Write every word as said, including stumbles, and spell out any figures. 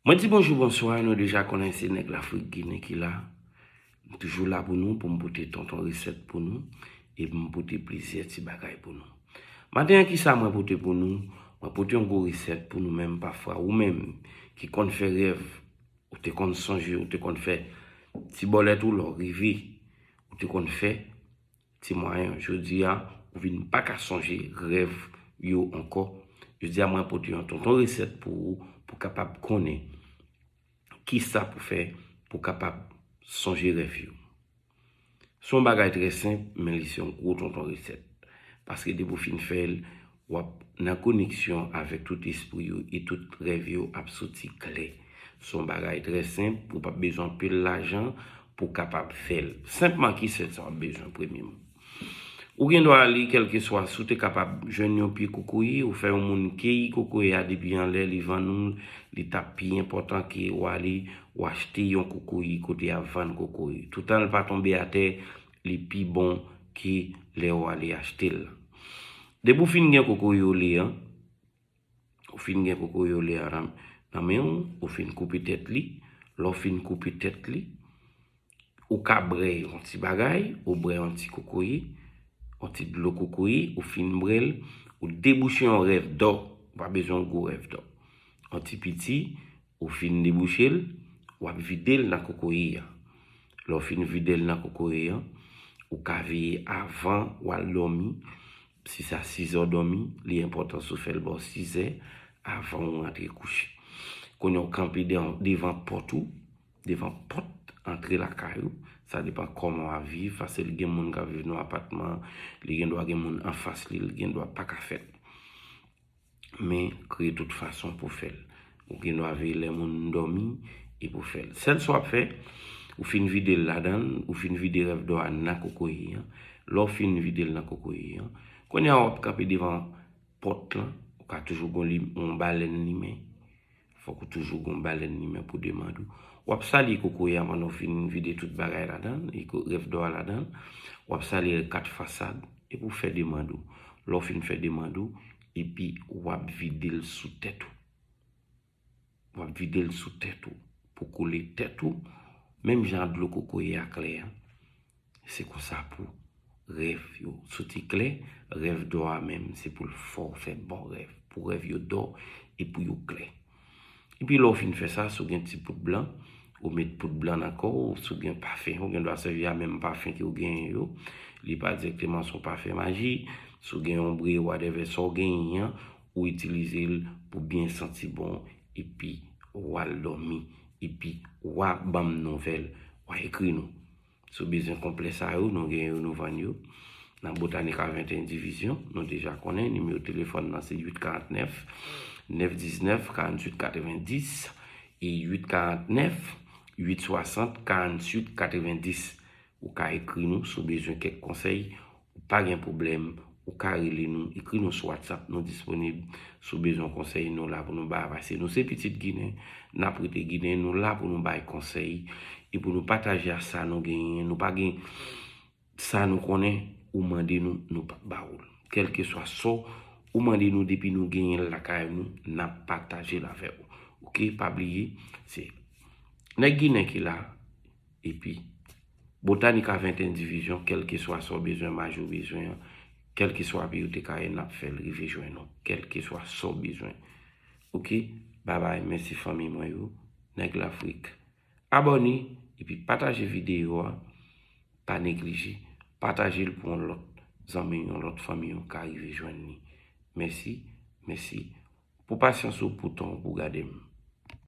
Mwen di bonjou, bonswa, nou deja konnen se nèg Lafrik Ginen ki la. M toujou la pou nou, pou m pote tonton resèt pou nou, e pou m pote plizyè ti bagay pou nou. Maten an, kisa mwen pote pou nou? Mwen pote yon gwo resèt pou nou menm, pafwa ou menm ki konn fè rèv, ou te konn sonje, ou te konn fè ti bòlèt ou lè w rive, ou te konn fè ti mwayen. Jodi a, ou vin pa ka sonje rèv yo ankò. Jodi a, mwen pote yon tonton resèt pou ou, pou kapab konnen kisa pou fè, pou kapab sonje rèv yo. Se yon bagay trè senp, men li se yon gwo tonton resèt. Paske depi w fin fè l, w ap nan koneksyon avèk tout espri yo e tout rèv yo ap soti klè. Se yon bagay trè senp, ou p ap bezwen anpil lajan pou w kapab fè l. Senpman, ki sèl sa w ap bezwen, premyèman? Ou gen dwa li, kèlkeswa, si w te kapab jwenn yon pye kokoye, ou fè yon moun keyi kokoye a depi anlè, li vann ou l, li t ap pi enpòtan ke w ale, w achte yon kokoye kote y ap vann kokoye. Toutan l pa tonbe atè, li pi bon ke lè w ale achte l la. Depi w fin gen kokoye w le an, ou fin gen kokoye w le an nan, nan men w, ou fin koupe tèt li. Lè w fin koupe tèt li, ou ka bwè yon ti bagay, ou bwè yon ti kokoye, yon ti dlo kokoye, ou fin bwè l, ou debouche yon rèv dò, ou pa bezwen yon gwo rèv dò. Yon ti piti, ou fin debouche l, w ap vide l nan kokoye a. Lè w fin vide l nan kokoye a, ou ka veye avan w al dòmi, si sa sizè w dòmi, li enpòtan si w fè l bò sizè avan w rantre kouche. Kounye a w kanpe devan, devan pòt ou, devan pòt antre lakay ou, sa depann kòman w ap viv, paske li gen moun k ap viv nan apatman, li gen dwa gen moun anfas li, li gen dwa pa ka fèt. Men kreye tout fason pou fè l. Ou gen dwa veye lè moun dòmi e pou fè l. Sèl sa w ap fè, ou fin vide l ladan l, ou fin vide rèv dò a nan kokoye an. Lè w fin vide l nan kokoye an, kounye a w ap kanpe devan pòt lan, ou ka toujou gon li, yon balèn limen. Fòk ou toujou gon balèn limen pou demann ou. W ap salye kokoye a pandan w fin vide tout bagay ladan l, e ko-, rèv dò a ladan l. W ap salye l kat fasad, epi w fè demann ou. Lè w fin fè demann ou, epi w ap vide l sou tèt ou. W ap vide l sou tèt ou. Pou koule tèt ou, menm jan dlo kokoye a klè an. Se konsa pou rèv yo soti klè, rèv dò a menm, se pou l fè w fè bon rèv, pou rèv yo dò e pou yo klè. Epi lè w fin fè sa, si w gen ti poud blan, ou met poud blan nan kò w, si w gen pafen, ou gen dwa sèvi a menm pafen ke w genyen yo. Li pa dirèkteman se yon pafen maji. Si w gen yon bre, whatever, sa w genyen an, ou itilize l pou byen santi bon, epi w al dòmi, epi w a ban m nouvèl, w a ekri nou. Si w bezwen konplè sa yo, nou gen yo, nou vann yo. Nan Botanica venteyen Division, nou deja konnen, nimewo telefòn nan se uit karant nèf, nèf diznèf, karant uit katrevenndis e uit karant nèf, uit swasant, karant uit katrevendis. Ou ka ekri nou si w bezwen kèk konsèy, ou pa gen pwoblèm, ou ka rele nou, ekri nou sou WhatsApp, nou disponib. Si w bezwen konsèy, nou la pou nou ba, paske nou se pitit Ginen, n ap rete Ginen, nou la pou nou bay konsèy e pou nou pataje a sa nou genyen. Nou pa gen sa nou konnen, ou mande nou, nou p ap ba ou l. Kèlkeswa sa w mande nou, depi nou genyen l lakay nou, n ap pataje l avè w. Oke, pa bliye, se nèg Ginen ki la, epi Botanica venteyen Division, kèlkeswa sa w bezwen, maji w bezwen an, kèlkeswa peyi w te ka ye, n ap fè l rive jwenn ou, kèlkeswa sa w bezwen. Oke, babay, mèsi fanmi mwen yo, nèg Lafrik. Abòne, epi pataje videyo a, pa neglije, pataje l pou yon lòt zanmi, yon lòt fanmi w ka rive jwenn li. Mèsi, mèsi pou pasyans ou, pou tan w, pou gade m.